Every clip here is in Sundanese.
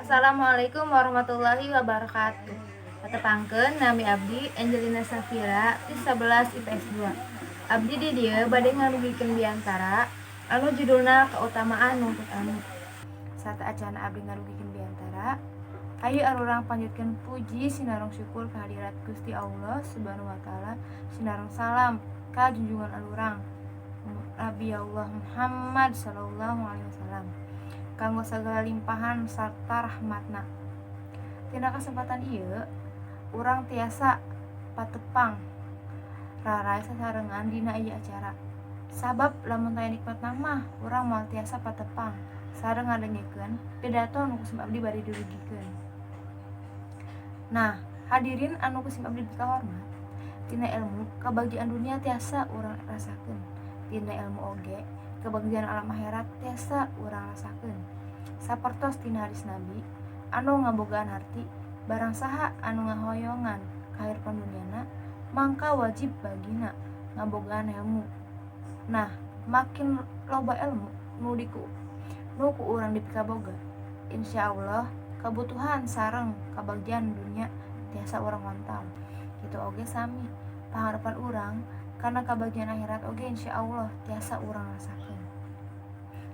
Assalamualaikum warahmatullahi wabarakatuh. Patepangkeun, nami abdi Angelina Safira ti 11 IPS 2. Abdi di dieu bade ngarugikeun biantara anu judulna Keutamaan Nuntut Ilmu. Sateuacanna abdi ngarugikeun biantara, hayu arurang panjatkeun puji sinareng syukur kehadirat Gusti Allah Subhanahu wa Taala sinareng salam ka junjungan arurang, Nabi Allah Muhammad sallallahu alaihi wasallam, kanggo sagala limpahan sarta rahmatna. Tina kesempatan ieu urang tiasa patepang raray sasarengan dina ieu acara. Sabab lamun taya nikmatna mah urang moal tiasa patepang sareng ngadengekeun pidato anu ku sim abdi bade didugikeun. Nah, hadirin anu ku sim abdi dipikahormat, tina ilmu kebahagiaan dunia tiasa urang rasakeun. Tina ilmu oge kebahagiaan alam akhirat tiasa urang rasakeun. Sapertos tina hadis Nabi anu ngabogaan harti, barang saha anu ngahoyongan kahirupan duniana, mangka wajib bagina ngabogaan ilmu. Nah, makin loba ilmu nu ku urang dipikaboga, insyaallah kebutuhan sareng kebahagiaan dunia tiasa urang hontal. Kitu oge sami pangharapan urang kana kebahagiaan akhirat oge insyaallah tiasa urang rasakeun.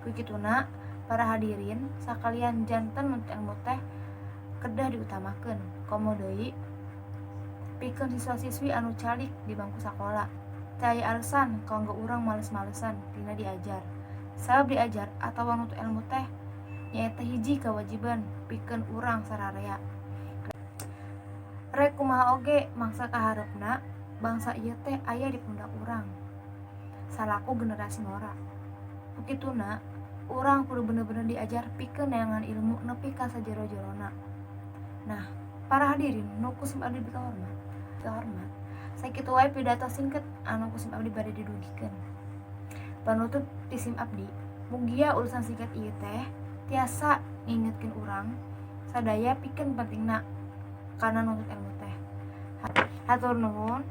Ku kituna, para hadirin sakalian, janten nuntut ilmu teh kedah diutamakeun, komo deui pikeun siswa-siswi anu calik di bangku sakola. Teu aya alasan kanggo urang males-malesan tina diajar, sabab diajar atawa nuntut ilmu teh nyaeta hiji kewajiban pikeun urang sararea. Rek kumaha oge mangsa kahareupna bangsa ieu teh aya di pundak urang salaku generasi ngora. Ku kituna urang kudu bener-bener diajar pikeun neangan ilmu nepi ka sajero-jerona. Nah, para hadirin nu ku sim abdi dipikahormat, sakitu wae pidato singkat anu ku sim abdi bade didugikeun. Panutup ti sim abdi, mugia ulasan singkat ieu teh tiasa ngingetkeun urang sadaya pikeun pentingna kana nuntut ilmu teh. Hatur nuhun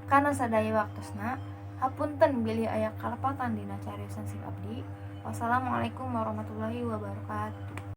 kana sadaya waktosna. Hapunten bilih aya kalepatan dina cariosan sim abdi. Wassalamualaikum warahmatullahi wabarakatuh.